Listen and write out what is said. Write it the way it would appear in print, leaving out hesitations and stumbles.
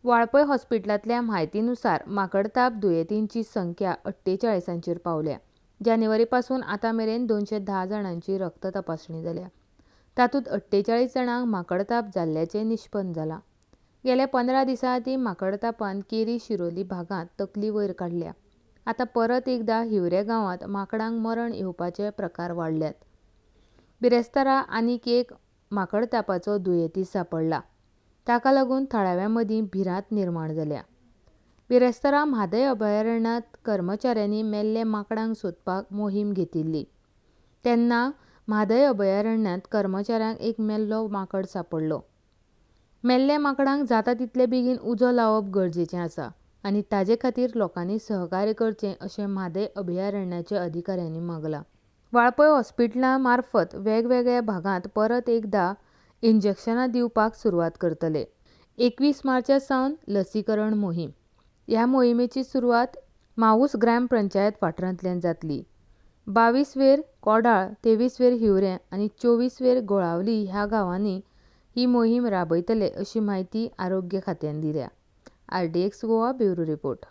वाळपय हॉस्पिटलांतल्या म्हायतीनुसार माकडताप दुयेंतींची संख्या 48 पावल्या. जानेवारी पासून आतां मेरेन 210 जाणांची रक्त तपासणी जाल्या. तातूंत 48 जाणांक माकडताप जाल्ल्याचें निश्पन्न जालां. गेल्या 15 दिसां आदीं माकडतापान केरी शिरोली भागांत तकली वयर काडल्या. आतां परत एकदा हिवरें गांवांत माकडांक मरण येवपाचे प्रकार वाडल्यात. बिरेस्तारा आनीक एक माकडतापाचो दुयेंती सांपडला. ताका लागून थळाव्यां मदीं भिरांत निर्माण जाल्या. बिरेस्तारा म्हादय अभयारण्यांत कर्मचाऱ्यांनी मेल्ले माकडांक सोदपाक मोहीम घेतिल्ली. तेन्ना म्हादय अभयारण्यांत कर्मचाऱ्यांक एक मेल्लो माकड सांपडलो. मेल्ल्या माकडांक जाता तितले बेगीन उजो लावप गरजेचें आसा आनी ताजे खातीर लोकांनी सहकार्य करचें अशें म्हादय अभयारण्याच्या अधिकाऱ्यांनी मागलां. वाळपय हॉस्पिटला मार्फत वेगवेगळ्या भागांत परत एकदा इंजेक्शनां दिवपाक सुरवात करतले. 21 मार्चा सावन लसीकरण मोहीम. ह्या मोहिमेची सुरवात माऊस ग्रामपंचायत वाठारांतल्यान जातली. 22 वेर कोडाळ, 23 वेर हिवरें आनी 24 वेर गोळावली ह्या गांवांनी ही मोहीम राबयतले अशी म्हायती आरोग्य खात्यान दिल्या. RDX Goa bureau report.